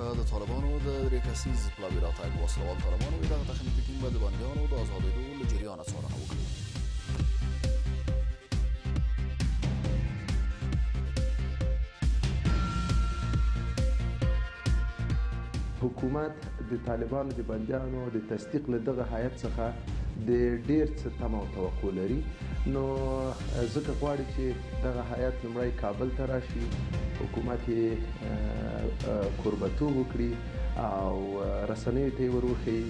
ته د طالبانو د درې کسیز پلاوي راتګ. وسلهوال طالبانو دغه تخنیکي ټیم به د بندیانو د ازادېدو له جریانه څارنه وکړي. حکومت د طالبانو د بندیانو د تصدیق له دغه هیئت څخه د ډیر څه تمه او توقع لري، نو ځکه غواړي چې دغه هیئت لومړی کابل ته راشي، حکومت یې کوربتوب وکړي او رسنیو ته یې وروښیي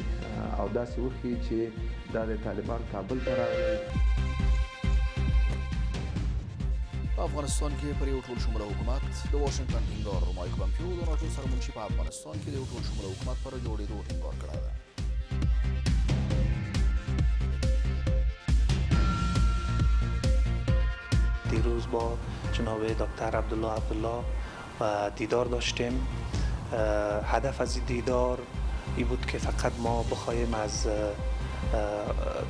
او داسې وښیي چې دا د طالبان کابل ته راغلل. په افغانستان کې پر یو ټول شموله حکومت د واشنګټن ټینګار. مایک پمپیو د ناټو سرمنشي په افغانستان کې د یو ټول شموله حکومت پر جوړېدو ټینګار کړی دی. دیروز با جناب دکتر عبدالله عبدالله دیدار داشتیم. هدف از این دیدار این بود که فقط ما بخواهیم از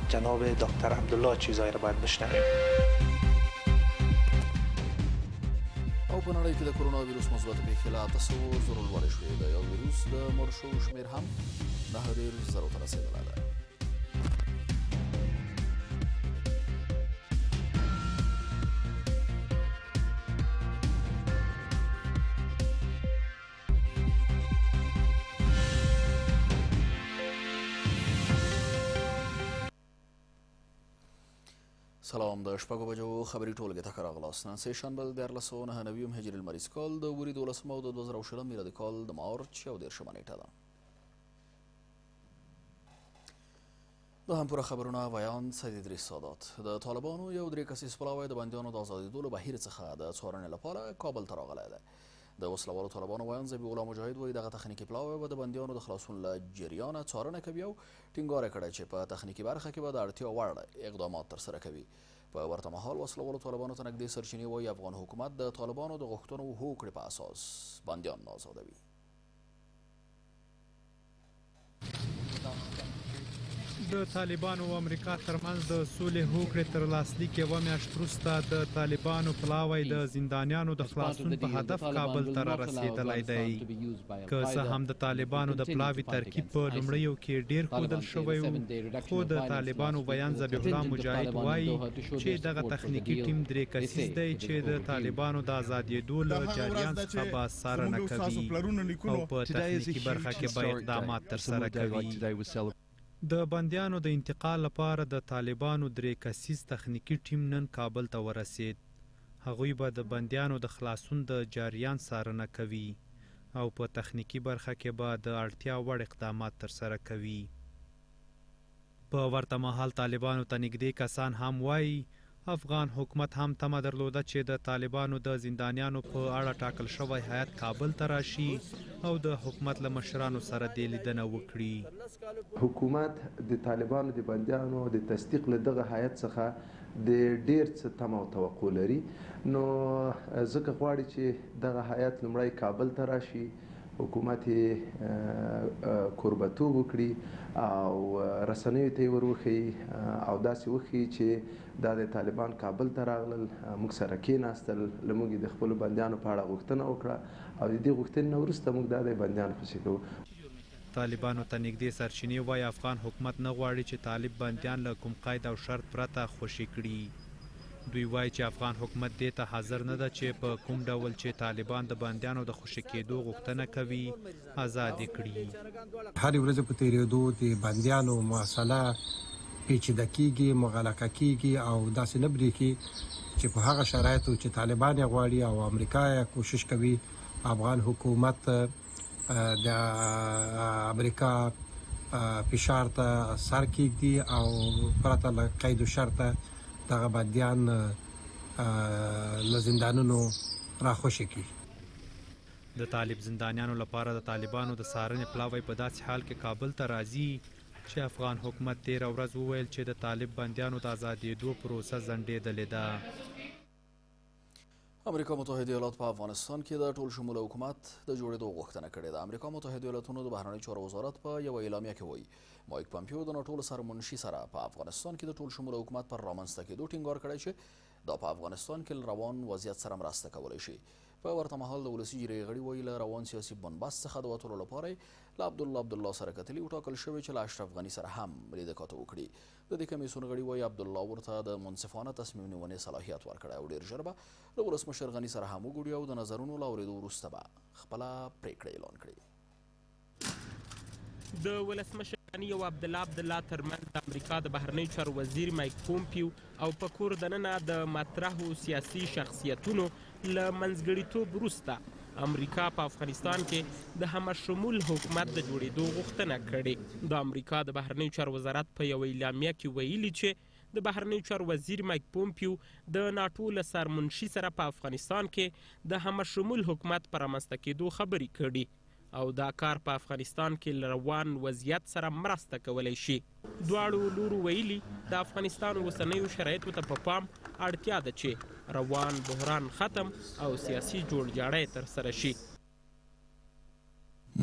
جناب دکتر عبدالله چیزایی را باید بشنویم. او په نړۍ کې د کرونا ویروس مثبتې پېښې له 800 زرو لوړې شوې. د یو ویروس د مړ شوو شمېر هم 39 زرو ته رسېدلی دی. سلام، د 6 بجو خبري ټولګې ته ښه راغلاست. نن سې شنبه د 1399 هجري لمریز کال د وري 12 او د 2020 میلادي کال د مارچ 31 نېټه ده. د هم پوره خبرونه ویاند سید ادریس سادات. د طالبانو یو درې کسیز پلاوی د بندیانو د ازادېدو له بهیر څخه د څارنې لپاره کابل ته راغلی دی. د وسلهوالو طالبانو ویاند ذبیح الله مجاهد وایي دغه تخنیکي پلاوی به د بندیانو د خلاصون له جریانه څارنه کوي او ټینګار یې کړی چې په تخنیکي برخه کې به د اړتیا وړ اقدامات ترسره کوي. په ورته مهال وسلهوالو طالبانو ته نږدې سرچینې وایي افغان حکومت د طالبانو د غوښتنو هوکړې په اساس بندیان نه ازادوي. د طالبانو او امریکا ترمنځ د سولې هوکړې تر لاسلیک یوه میاشت وروسته د طالبانو پلاوی د زندانیانو د خلاصون په هدف کابل ته رارسېدلی دی. که څه هم د طالبانو د پلاوي ترکیب په لومړیو کې ډیر ښودل شوی و، خو د طالبانو ویاند ذبیح الله مجاهد وایي چې دغه تخنیکي ټیم درې کسیز دی چې د طالبانو د ازادېدو له جریان څخه به څارنه کوي او په تخنیکي برخه کې به اقدامات ترسره کوي. د بندیانو د انتقال لپاره د طالبانو درې کسیز تخنیکي ټیم نن کابل ته ورسید. هغوی به د بندیانو د خلاصون د جریان څارنه کوي او په تخنیکي برخه کې به د اړتیا وړ اقدامات ترسره کوي. په ورته مهال طالبانو ته نږدې کسان هم وایي افغان حکومت هم تمه درلوده چې د طالبانو د زندانیانو په اړه ټاکل شوی هیئت کابل ته راشي او د حکومت له مشرانو سره دې لیدنه وکړي. حکومت د طالبانو د بندیانو د تصدیق له دغه هیئت څخه د ډیر څه تمه او توقع لري، نو ځکه غواړي چې دغه هیئت لومړی کابل ته راشي، حکومت یې کوربتوب وکړي او رسنیو ته یې وروښیي او داسې وښیي چې دا د طالبان کابل ته راغلل، موږ سره کېناستل، له موږ یې د خپلو بندیانو په اړه غوښتنه وکړه او د دې غوښتنې نه وروسته موږ دا د بندیان خوشې کوو. طالبانو ته نږدې سرچینې وایي افغان حکومت نه غواړي چې طالب بندیان له کوم قید او شرط پرته خوشې کړي. دوی وایي چې افغان حکومت دې ته حاضر نه ده چې په کوم ډول چې طالبان د بندیانو د خوشې کېدو غوښتنه کوي ازاد یې کړي. هرې ورځې په تېرېدو د بندیانو مسله پیچیده کېږي، مغلقه کېږي او داسې نه برېښي چې په هغه شرایطو چې طالبان یې غواړي او امریکا یې کوشش کوي افغان حکومت د امریکا فشار ته سر کېږدي او پرته له قید و شرطه دغه بندیان له زندانونو راخوشې کړي. د طالب زندانیانو لپاره د طالبانو د څارنې پلاوی په داسې حال کې کابل ته راځي چې افغان حکومت تېره ورځ وویل چې د طالب بندیانو د ازادېدو پروسه ځنډېدلې ده. امریکا متحده ایالات په افغانستان کې د ټول شموله حکومت د جوړېدو غوښتنه کړې ده. امریکا متحده ایالاتونو د بهرنیو چارو وزارت په یوه اعلامیه کې وایي مایک پمپیو د ناټو له سرمنشي سره په افغانستان کې د ټول شموله حکومت پر رامنځته کېدو ټینګار کړی چې دا په افغانستان کې له روان وضعیت سره مرسته کولی شي. په ورته مهال د ولسي جرګې غړي وایي، له روان سیاسي بنبست څخه د وتلو لپاره یې له عبدالله عبدالله سره کتلي او ټاکل شوې چې له اشرف غني سره هم لیده کاته وکړي. د دې کمیسیون غړي وایي، عبدالله ورته د منصفانه تصمیم نیونې صلاحیت ورکړی او ډېر ژر به له ولسمشر غني سره هم وګوري او د نظرونو له اورېدو وروسته به خپله پرېکړه اعلان کړي. د ولسمشر غني او عبدالله عبدالله ترمنځ د امریکا د بهرنیو چارو وزیر مایک پومپیو او په کور دننه د مطرحو سیاسي شخصیتونو له منځګړیتوب وروسته امریکا په افغانستان کې د همه شمول حکومت د جوړېدو غوښتنه کړې. د امریکا د بهرنیو چارو وزارت په یوه اعلامیه کې ویلي چې د بهرنیو چارو وزیر مایک پومپیو د ناټو له سرمنشي سره په افغانستان کې د همه شمول حکومت پر رامنځته کېدو خبرې کړي او دا کار په افغانستان کې له روان وضعیت سره مرسته کولی شي. دواړو لورو ویلي، د افغانستان اوسنیو شرایطو ته په پام اړتیا ده چې روان بحران ختم او سیاسي جوړجاړی ترسره شي.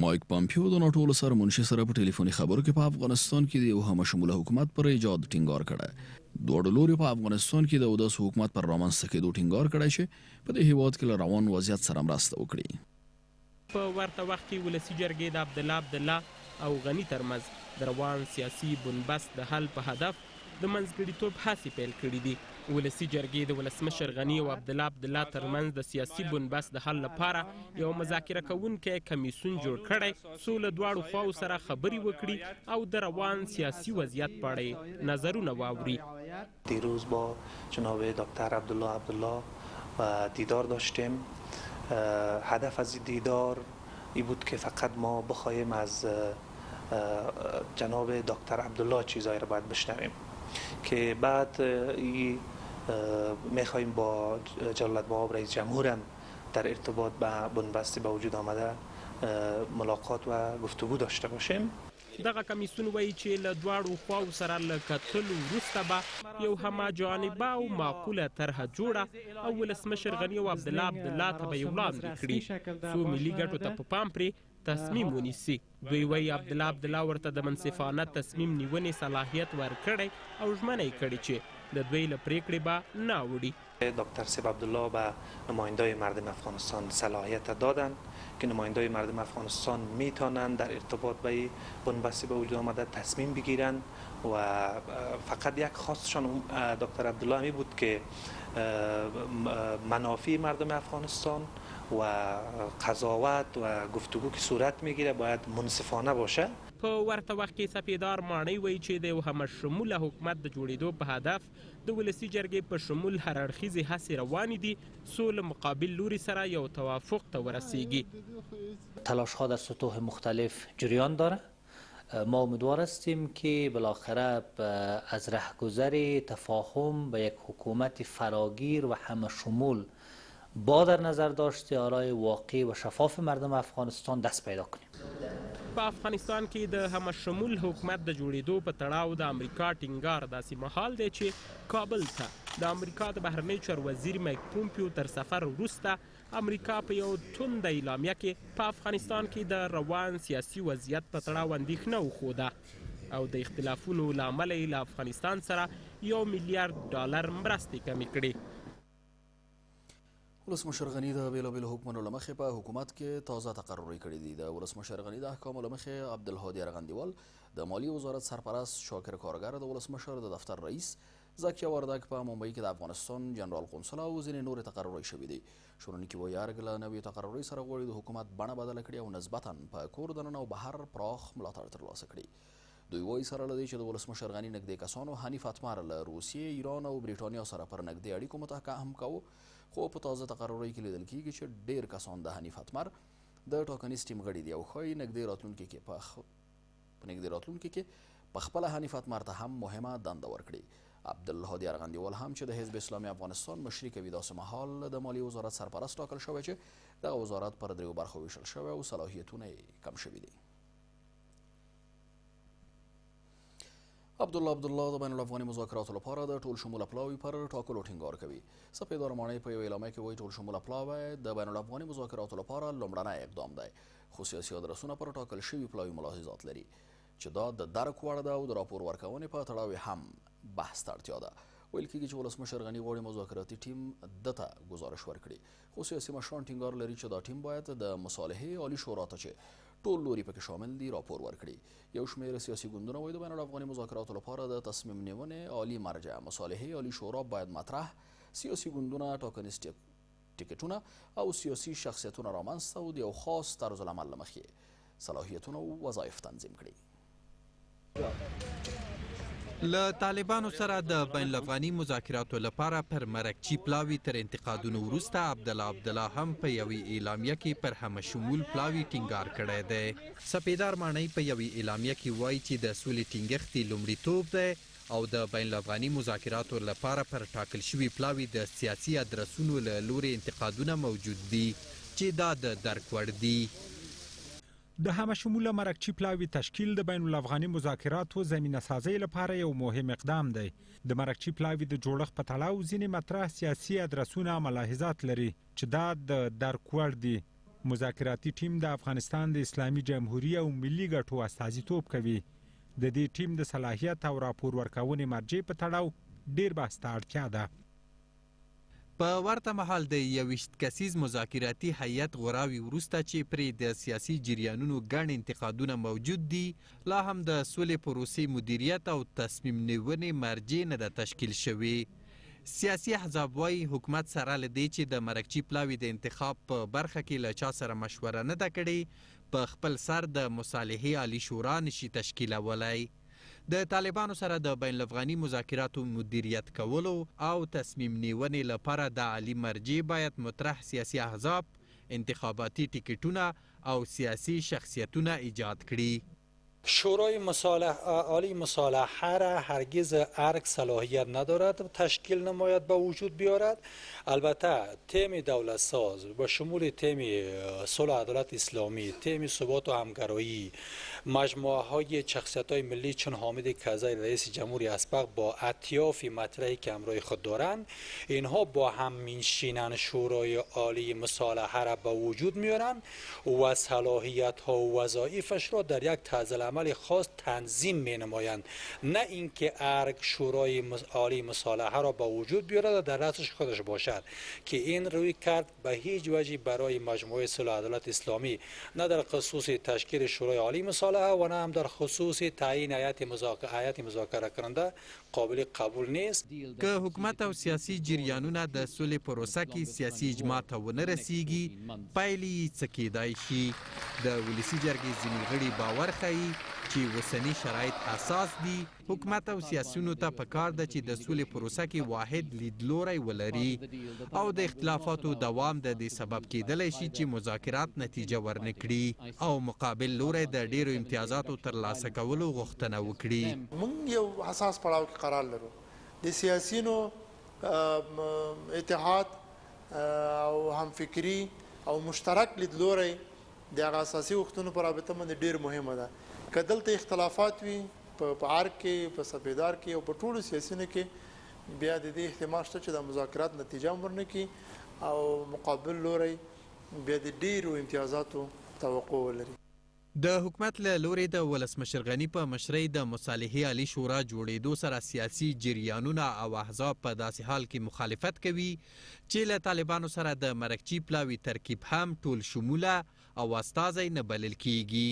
مایک پامپیو د ناټو له سرمنشي سره په ټلیفوني خبرو کې په افغانستان کې د یو همه شموله حکومت پر ایجاد ټینګار کړی. دواړو لوریو په افغانستان کې د یو داسې حکومت پر رامنځته کېدو ټینګار کړی چې په دې هېواد کې له روان وضعیت سره مرسته وکړي. په ورته وخت کې ولسي جرګې د عبدالله عبدالله او غني ترمنځ د روان سیاسي بنبست د حل په هدف د منځګړیتوب هڅې پیل کړې دي. ولسي جرګې د ولسمشر غني او عبدالله عبدالله ترمنځ د سیاسي بنبست د حل لپاره یو مذاکره کوونکی کمیسیون جوړ کړی څو له دواړو خواوو سره خبرې وکړي او د روان سیاسي وضعیت په اړه یې نظرونه واوري. دیروز با جناب دکتر عبدالله عبدالله دیدار داشتیم. هدف از این دیدار ای بود که فقط ما بخواهیم از جناب دکتر عبدالله چیزایی را باید بشنویم که بعد میخواهیم با جلالت مآب رئیس جمهورم در ارتباط به بنبست به وجود آمده ملاقات و گفتگو داشته باشیم. دغه کمیسیون وایي چې له دواړو خواوو سره له کتلو وروسته به یو همه جانبه او معقوله طرحه جوړه او ولسمشر غني او عبدالله عبدالله ته به یې وړاندې کړي څو ملي ګټو ته په پام پرې تصمیم ونیسي. دوی وایي عبدالله عبدالله ورته د منصفانه تصمیم نیونې صلاحیت ورکړی او ژمنه یې کړې چې د دوی له پرېکړې به نه اوړي. دکتر صاحب عبدالله به نمایندای مردم افغانستان صلاحیت دادن که نمایندای مردم افغانستان میتونن در ارتباط به بنبست به وجود آمده تصمیم بگیرن و فقط یک خواستشان دکتر عبدالله همی بود که منافع مردم افغانستان و قضاوت و گفتگو که صورت میگیره باید منصفانه باشه. په ورته وخت کې سپیدار ماڼۍ وایي چې د یو همه شموله حکومت د جوړېدو په هدف د ولسي جرګې په شمول هر اړخیزې هڅې روانې دي څو له مقابل لوري سره یو توافق ته ورسیږي. تلاش ها در سطوح مختلف جریان داره. ما امیدوار هستیم که بالاخره از رهگذر تفاهم به یک حکومت فراگیر و همه شمول با در نظر داشت آرای واقعی و شفاف مردم افغانستان دست پیدا کنیم. په افغانستان کې د همه شمول حکومت د جوړېدو په تړاو د امریکا ټینګار داسې مهال دی چې کابل ته د امریکا د بهرنیو چارو وزیر مایک پومپیو تر سفر وروسته امریکا په یو تنده اعلامیه کې په افغانستان کې د روان سیاسي وضعیت په تړاو اندېښنه وښوده او د اختلافونو له امله یې له افغانستان سره 1 میلیارد ډالر مرستې کمې کړې. ولسمشر غني د بېلابېلو حکمونو له مخې په حکومت کې تازه تقرري کړې دي. د ولسمشر غني د احکامو له مخې عبدالهادي ارغندیوال د مالي وزارت سرپرست، شاکر کارګر د ولسمشر د دفتر رئیس، زکیه وردګ په ممبئی کې د افغانستان جنرال قونسل او ځینې نورې تقرري شوې دي. شنونکي وایي ارګ له نویو تقرري سره غواړي د حکومت بڼه بدله کړي او نسبتاً په کور دننه او بهر پراخ ملاتړ ترلاسه کړي. دوی وایي سره له دې چې د ولسمشر غني نږدې کسانو حنیف اتمر له روسیې، ایران او بریټانیا سره پر نږدې اړیکو متهم کاوه، خو په تازه تقررۍ کې لیدل کیږي چې ډېر کسان د حنیف اتمر د ټاکنیز ټیم غړي دي او ښایي نږدې راتلونکي کې په خپله حنیف اتمر ته هم مهمه دنده ورکړي. عبدالهادي ارغندیوال هم چې د حزب اسلامي افغانستان مشري کوي داسې مهال د مالي وزارت سرپرست ټاکل شوی چې دغه وزارت پر دریو برخو ویشل شوی او صلاحیتونه یې کم شوي دي. عبدالله عبدالله د بین الافغاني مذاکراتو لپاره د ټول شموله پلاوي پر ټاکلو ټینګار کوي. سپیدار ماڼۍ په یوه اعلامیه کې وایي ټول شموله پلاوی د بین الافغاني مذاکراتو لپاره لومړنی اقدام دی، خو سیاسي ادرسونه پر ټاکل شوي پلاوي ملاحظات لري چې دا د درک وړ ده او د راپور ورکونې په تړاو یې هم بحث ته اړتیا ده. ویل کېږي چې ولسمشر غني غواړي مذاکراتي ټیم ده ته ګزارش ورکړي، خو سیاسي مشران ټینګار لري چې دا ټیم باید د مصالحې عالي شورا ته چې ټول لوري پکې شامل دي راپور ورکړي. یو شمېر سیاسي ګوندونه وایي د بین الافغاني مذاکراتو لپاره د تصمیم نیونې عالي مرجع مصالحې عالي شورا باید مطرح سیاسي ګوندونه، ټاکنیز ټکټونه او سیاسي شخصیتونه رامنځته او د یو خاص طرزالعمل له مخې صلاحیتونه او وظایف تنظیم کړي. له طالبانو سره د بین الافغاني مذاکراتو لپاره پر مرکچي پلاوي تر انتقادونو وروسته عبدالله عبدالله هم په یوې اعلامیه کې پر همه شمول پلاوي ټینګار کړی دی. سپیدار ماڼۍ په یوې اعلامیه کې وايي چې د سولې ټینګښت یې لومړیتوب دی او د بین الافغاني مذاکراتو لپاره پر ټاکل شوي پلاوي د سیاسي ادرسونو له لورې انتقادونه موجود دي چې دا د درک وړ دي. د همه شموله مرکچي پلاوي تشکیل د بین الافغاني مذاکراتو زمینه سازۍ لپاره یو مهم اقدام دی. د مرکچي پلاوي د جوړښت په تړاو ځینې مطرح سیاسي ادرسونه ملاحظات لري چې دا د درک وړ دي. مذاکراتي ټیم د افغانستان د اسلامي جمهوري او ملي ګټو استازیتوب کوي. د دې ټیم د صلاحیت او راپور ورکونې مرجع په تړاو ډیر بحث ته اړتیا ده. په ورته مهال د 21 کسیز مذاکراتي هیئت غوراوي وروسته چې پرې د سیاسي جریانونو ګڼ انتقادونه موجود دي، لا هم د سولې پروسې مدیریت او تصمیم نیونې مرجع نه ده تشکیل شوې. سیاسي احزاب وايي، حکومت سره له دې چې د مرکچي پلاوي د انتخاب په برخه کې له چا سره مشوره نه ده کړې، په خپل سر د مصالحې عالي شورا نه شي تشکیلولی. د طالبانو سره د بین الافغاني مذاکراتو مدیریت کولو او تصمیم نیونې لپاره دا عالي مرجع باید مطرح سیاسي احزاب، انتخاباتي ټکټونه او سیاسي شخصیتونه ایجاد کړي. شورای عالی مصالحه را هرگز ارگ صلاحیت ندارد تشکیل نماید به وجود بیارد. البته تیم دولت ساز به شمول تیم صلح عدالت اسلامی، تیم ثبات و همگرایی، مجموعه های شخصیت های ملی چون حامد کرزی رئیس جمهوری اسبق با اطیاف مطرحی که همراه خود دارند، اینها با هم میشینن شورای عالی مصالحه را به وجود میارند و صلاحیت ها و وظایفش را در یک طرز عمل خاص تنظیم می نمایند، نه اینکه ارگ شورای عالی مصالحه را به وجود بیارد و در رأسش خودش باشد که این روی کرد به هیچ وجه برای مجموعه صلح عدالت اسلامی نه در خصوص تشکیل شورای عالی مصالحه و نه هم در خصوص تعیین هیئت مذاکره کننده قابل قبول نیست. که حکومت او سیاسي جریانونه د سولې پروسه کې سیاسي اجماع ته ونه رسیږي، پایلې یې څه کیدای شي؟ د ولسي جرګې ځینې غړي باور ښيي چې اوسني شرایط حساس دي، حکومت او سیاسیونو ته پکار ده چې د سولې پروسه کې واحد لیدلوری ولري او د اختلافاتو دوام د دې سبب کیدلی شي چې مذاکرات نتیجه ورنه کړي او مقابل لوری د ډیرو امتیازاتو ترلاسه کولو غوښتنه وکړي. موږ یو حساس پړاو کې قرار لرو، د سیاسیونو اتحاد او همفکري او مشترک لیدلوری د هغه اساسي غوښتنو په رابطه باندې ډېر مهمه ده. که دلته اختلافات وي په ارګ کې، په سپیدار کې او په ټولو سیاسیونو کې، بیا د دې احتمال شته چې دا مذاکرات نتیجه هم ورنه کړي او مقابل لوری بیا د ډېرو امتیازاتو توقع ولري. د حکومت له لورې د ولسمشر غني په مشرۍ د مصالحې عالي شورا جوړېدو سره سیاسي جریانونه او احزاب په داسې حال کې مخالفت کوي چې له طالبانو سره د مرکچي پلاوي ترکیب هم ټول شموله او استازی نه بلل کیږي.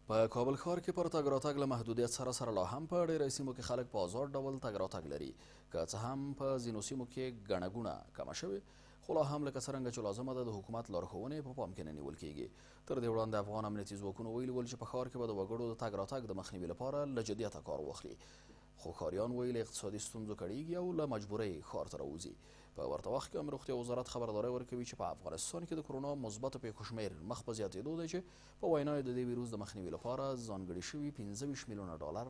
په کابل ښار کې پر تګ راتګ له محدودیت سره سره لا هم په ډېری سیمو کې خلک په ازاد ډول تګ راتګ لري. که څه هم په ځینو سیمو کې ګڼه ګوڼه کمه شوې، خو لا هم لکه څرنګه چې لازمه ده د حکومت لارښوونې په پام کې نه نیول کیږي. تر دې وړاندې افغان امنیتي ځواکونو ویلي ول چې په ښار کې به د وګړو د تګ راتګ د مخنیوي لپاره له جدیته کار واخلي، خو ښاریان وایي له اقتصادي ستونزو کړیږي او له مجبورۍ ښار ته راوځي. په ورته وخت کې عامې روغتیا وزارت خبرداری ورکوي چې په افغانستان کې د کرونا مثبتو پېښو شمېر مخ په زیاتېدو دی چې په وینا یې د دې ویروس د مخنیوي لپاره ځانګړي شوي 25 میلیونه ډالر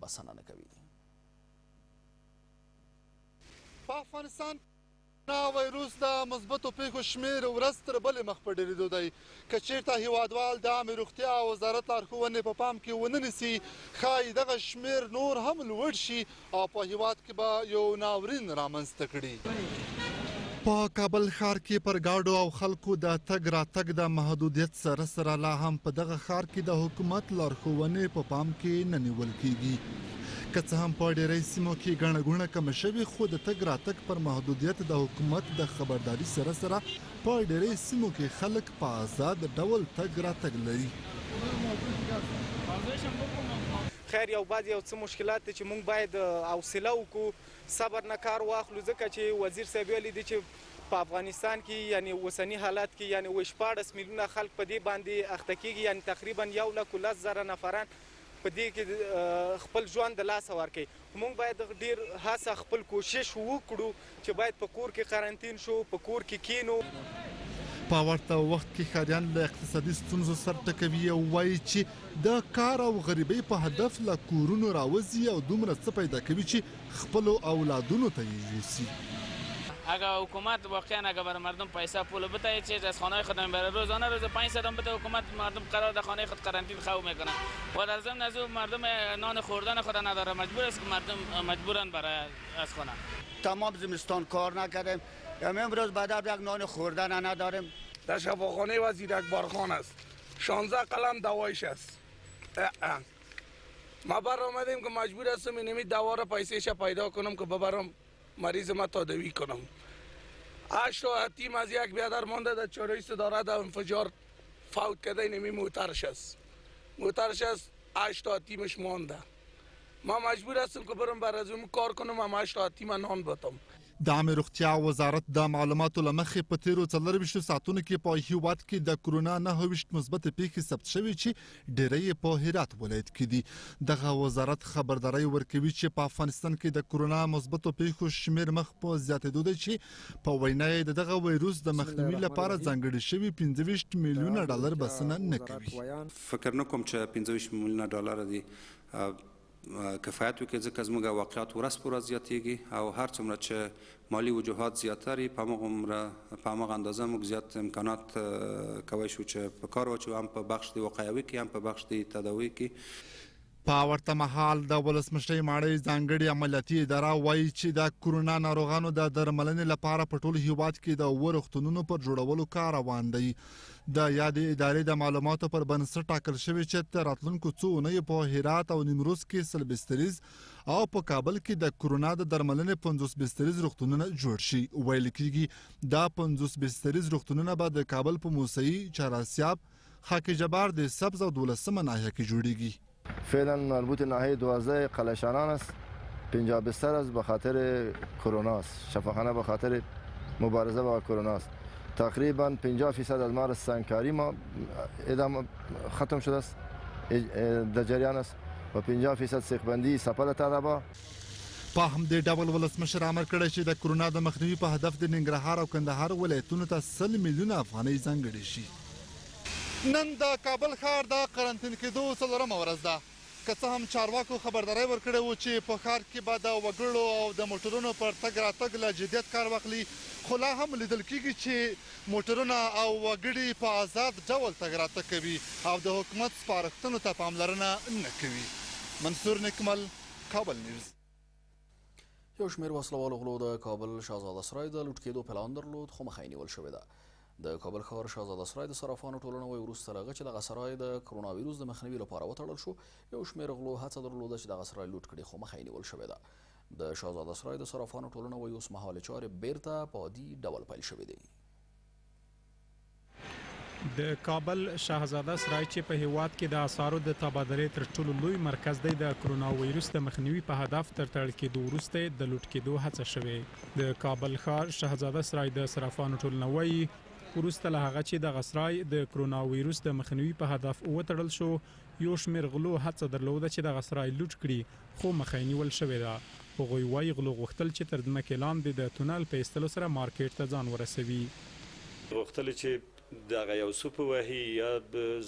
بسنه نه کوي. په افغانستان کرونا ویروس د مثبتو پېښو شمېر ورځ تر بلې مخ په ډېرېدو دی. که چېرته هیوادوال د عامې روغتیا وزارت لارښوونې په پام کې ونه نیسي، ښایي دغه شمېر نور هم لوړ شي او په هیواد کې به یو ناورین رامنځته کړي. په کابل ښار کې پر ګاډو او خلکو د تګ راتګ د محدودیت سره سره لا هم په دغه ښار کې د حکومت لارښوونې په پام کې نه نیول کیږي. که څه هم په ډېری سیمو کې ګڼه ګوڼه کمه شوې، خو د تګ راتګ پر محدودیت د حکومت د خبرداري سره سره په ډېری سیمو کې خلک په ازاد ډول تګ راتګ لري. خیر یو بعض یو څه مشکلات دي چې مونږ باید حوصله وکړو، صبر نه کار واخلو، ځکه چې وزیر صاحب ویلي دي چې په افغانستان کې یعنی اوسني حالت کې یعنی 16 میلیونه خلک په دې باندې اخته کیږي، یعنی تقریبا 1,10,000 نفران په دې کې خپل ژوند د لاسه ورکوي. مونږ باید ډیر هڅه خپل کوشش وکړو چې باید په کور کې قرنطین شو، په کور کې کینو. په ورته وخت کې ښاریان له اقتصادي ستونزو سر ټکوي او وایي چې د کار او غریبۍ په هدف له کورونو راوځي او دومره څه پیدا کوي چې خپلو اولادونو ته یې یوسي. اگر حکومت واقعا اگر بر مردم پیسه پول بده چیز از خانه خود میبره، روزانه روز 500 هم بده حکومت، مردم قرار در خانه خود قرنطین خو میکنه و در ضمن از مردم نان خوردن خود نداره، مجبور است که مردم مجبورن برای از خانه. تمام زمستان کار نکردیم، امروز بعد یک نان خوردن نداریم. در شفاخانه وزیر اکبرخان است، 16 قلم دوایش است. ما بر آمدیم که مجبور هستم اینمی دوا را پیسه پیدا کنم که ببرم مریض ما تداوی کنم. 8 تیم از یک بیادر مانده در چارای صداره در انفجار فوت کرده، اینمی موترش است، موترش است، 8 تیمش مانده. ما مجبور هستم که برم بر از اون کار کنم، هم 8 تیم نان بتم. د عامې روغتیا وزارت د معلوماتو له مخې په تېرو 24 ساعتونو کې په هیواد کې د کرونا 29 مثبتې پېښې ثبت شوې چې ډېری یې په هرات ولایت کې دي. دغه وزارت خبرداری ورکوي چې په افغانستان کې د کرونا مثبتو پېښو شمېر مخ په زیاتېدو دی چې په وینا یې د دغه ویروس د مخنیوي لپاره ځانګړي شوي 25 میلیونه ډالر بسنه نه کوي. فکر نه کوم چې 25 میلیونه ډالر دي کفایت وکړي، ځکه زموږ واقعیت ورځ په ورځ زیاتېږي او هر څومره چې مالي وجوهات زیاتري په هماغه اندازه موږ زیات امکانات کوی شو چې په کار واچو، هم په بخش د وقایوي کې هم په بخش د تداوي کې. په ورته مهال د ولسمشرۍ ماڼۍ ځانګړې عملیاتي اداره وایي چې د کرونا ناروغانو د درملنې لپاره په ټول هیواد کې د 7 روغتونونو پر جوړولو کار روان دی. د یادې ادارې د معلوماتو پر بنسټ ټاکل شوې چې تر راتلونکو څو اونیو په هرات او نیمروز کې 100 بستریز او په کابل کې د کرونا د درملنې 50 بستریز روغتونونه جوړ شي. ویل کیږي دا 50 بستریز روغتونونه به د کابل په موسهي، چهاراسیاب، خاک جبار، د سبز او 12 ناحیه کې جوړیږي. فعلا مربوط ناحیه 12 قلعه است، 50 بستر است، به خاطر کرونا است، شفاخانه به خاطر مبارزه با کرونا است. تقریبا 50% از مرض سنگکاری ما ادامه ختم شده است، در جریان است و 50% سیخبندی سپر طلبا. په همدې ډول ولسمشر امر کړی چې د کرونا د مخنیوي په هدف د ننګرهار او کندهار ولایتونو ته 100 میلیونه افغانۍ ځانګړې شي. نن د کابل ښار د قرنطین کېدو 4مه ورځ ده. که څه هم چارواکو خبرداری ورکړی و چې په ښار کې به د وګړو او د موټرونو پر تګ راتګ له جدیت کار واخلي، خو لا هم لیدل کیږي چې موټرونه او وګړي په ازاد ډول تګ راتګ کوي او د حکومت سپارښتنو ته پاملرنه نه کوي. منصور نکمل، کابل نیوز. یو شمېر وسلهوالو غلو د کابل شهزاده سرای د لوټ کېدو پلان درلود، خو مخه یې نیول شوې ده. د کابل ښار شهزاده سرای د صرافانو ټولنه وایي وروسته له هغه چې دغه سرای د کرونا ویروس د مخنیوي لپاره وتړل شو، یو شمېر غلو هڅه درلوده چې دغه سرای لوټ کړي، خو مخه یې نیول شوې ده. د شهزاده سرای د صرافانو ټولنه وایي اوس مهال چارې بیرته په عادي ډول پیل شوې دي. د کابل شهزاده سرای چې په هیواد کې د اسعارو د تبادلې تر ټولو لوی مرکز دی، د کرونا ویروس د مخنیوي په هدف تر تړل کېدو وروسته د لوټ کېدو هڅه شوې. د کابل ښار شهزاده سرای د صرافانو ټولنه وایي وروسته له هغه چې دغه سرای د کرونا ویروس د مخنیوي په هدف وتړل شو، یو شمېر غلو هڅه درلوده چې دغه سرای لوټ کړي، خو مخه یې نیول شوې ده. هغوی وایي غلو غوښتل چې تر ځمکې لاندې د تونل په ایستلو سره مارکیټ ته ځان ورسوي. غوښتل چې دغه یو سوپ وهي یا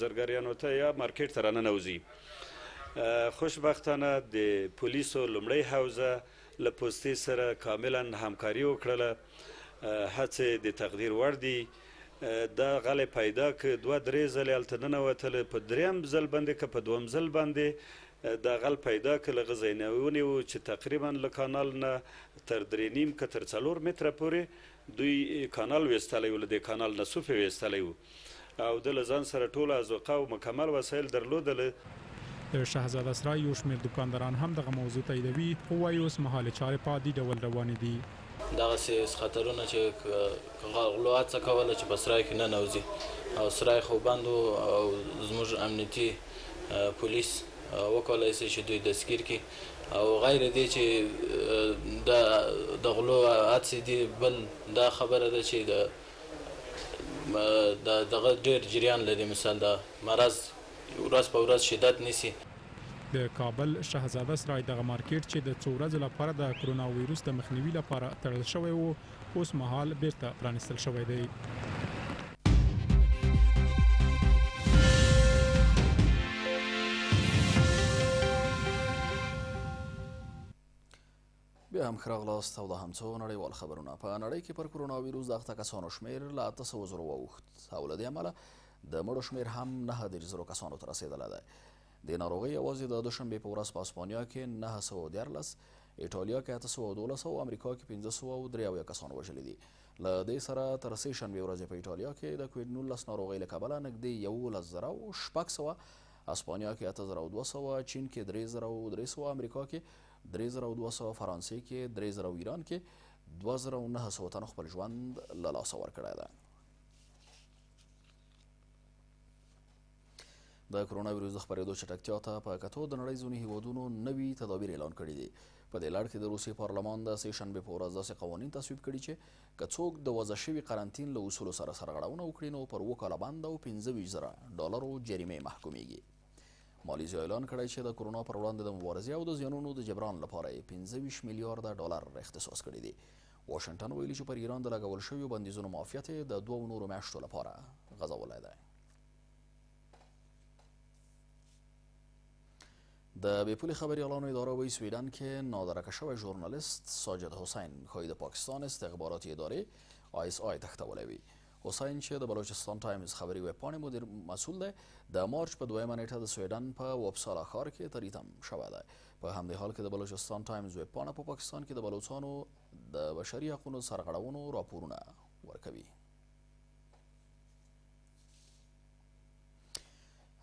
زرګریانو ته یا مارکیټ ته راننوځي. خوشبختانه د پولیسو لومړۍ حوزه له پوستې سره کاملا همکاري وکړله، هڅې د تقدیر وړ دي. دا غلی پیدا که 2-3 ځلې هلته ننوتله، په دریم ځل باندې که په دوم ځل باندې دا غل پیدا که له هغه ځای نه ونیو چې تقریبا له کانال نه تر 3.5 که تر 4 متره پورې دوی کانال ویستلی و، له دې کانال نه سوف یې ویستلی و او ده له ځان سره ټوله ذوقه او مکمل وسایل درلودله. د شهزاده سرای یو شمېر دوکانداران هم دغه موضوع تاییدوي، خو وايي اوس مهال یې چارې په عادي ډول روانې دي. دغسې خطرونه چې غلو هڅه کوله چې په سرای کې ننوځي او سرای خو بند و او زموږ امنیتي پولیس وکولای شي چې دوی دستګیر کړي او غیر دې چې د غلو هڅې دي، بل دا خبره ده چې د دغه ډېر جریان لري، مثال د مرض ورځ په ورځ شدت نیسي. د کابل شهزاده سرای دغه مارکېټ چې د څو ورځو لپاره د کرونا ویروس د مخنیوي لپاره تړل شوی و، اوس مهال بیرته پرانیستل شوی دی. بیا هم ښه راغلاست او دا هم څو نړیوال خبرونه. په نړۍ کې پر کرونا ویروس د اخته کسانو شمېر له 800 زرو واوښت او له دې امله د مړو شمېر هم 39 زرو کسانو ته رسېدلی دی. دې ناروغۍ یوازې د دوشنبې په ورځ په اسپانیا کې 913، ایټالیا کې 812 او امریکا کې 573 کسان وژلي دي. له دې سره تر سې شنبې ورځې په ایټالیا کې د کوویډ 19 ناروغۍ له کبله نږدې 11600، اسپانیا کې 8200، چین کې 3300، امریکا کې 3200، فرانسې کې 3000 او ایران کې 2900 تنو خپل ژوند له لاسه ورکړی دی. د کرونا ویروس د خپرېدو چټکتیا ته په کتو د نړۍ ځینو هیوادونو نوي تدابیر اعلان کړي دي. په دې لړ کې د روسیې پارلمان د سې شنبې په ورځ داسې قوانین تصویب کړي چې که څوک د وضع شوي قرنطین له اصولو سره سرغړونه وکړي نو پر 7 کاله بند او 25,000 ډالرو جریمې محکومیږي. مالیزیا اعلان کړی چې د کرونا پر وړاندې د مبارزې او د زیانونو د جبران لپاره یې 25 میلیارده ډالر اختصاص کړي دي. واشنګټن ویلي چې پر ایران د لګول شویو بندیزونو معافیت یې د 2 نورو میاشتو لپاره غځولی دی. د بې پولې خبریالانو اداره وایي سویډن کې نادرکه شوی ژورنالیست ساجد حسین ښایي د پاکستان استخباراتي ادارې آی اس آی تښتولی وي. حسین چې د بلوچستان ټایمز خبري ویبپاڼې مدیر مسول دی، د مارچ په 2مه نیټه د سویډن په وپسالا ښار کې تریتم شوی دی. په همدې حال کې د بلوچستان ټایمز ویبپاڼه په پاکستان کې د بلوڅانو د بشري حقونو سرغړونو راپورونه ورکوي.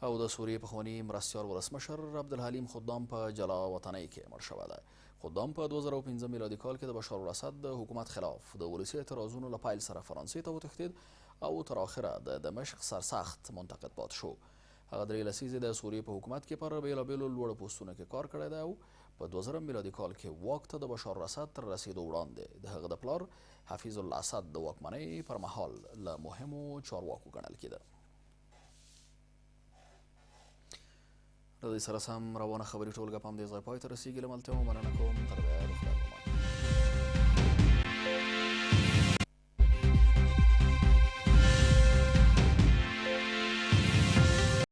او د سوریې پخواني مرستیال ولسمشر عبدالحلیم خدام په جلا وطنۍ کې مړ شوی دی. خدام په 2005 میلادي کال کې د بشار الاسد د حکومت خلاف د ولسي اعتراضونو له پیل سره فرانسې ته وتښتید او تر آخره د دمشق سرسخت منتقد پاتې شو. هغه 3 لسیزې د سوریې په حکومت کې پر بېلابېلو لوړو پوستونو کې کار کړی دی او په 2000 میلادي کال کې واک ته د بشار الاسد تر رسېدو وړاندې د هغه د پلار حفیظ الاسد د واکمنۍ پر مهال له مهمو چارواکو ګڼل کېده. له دې سره سم روانه خبري ټولګه په همدې ځای پای ته رسېږي. له ملتیا مو مننه کوم. تر بیا د خدای په امان.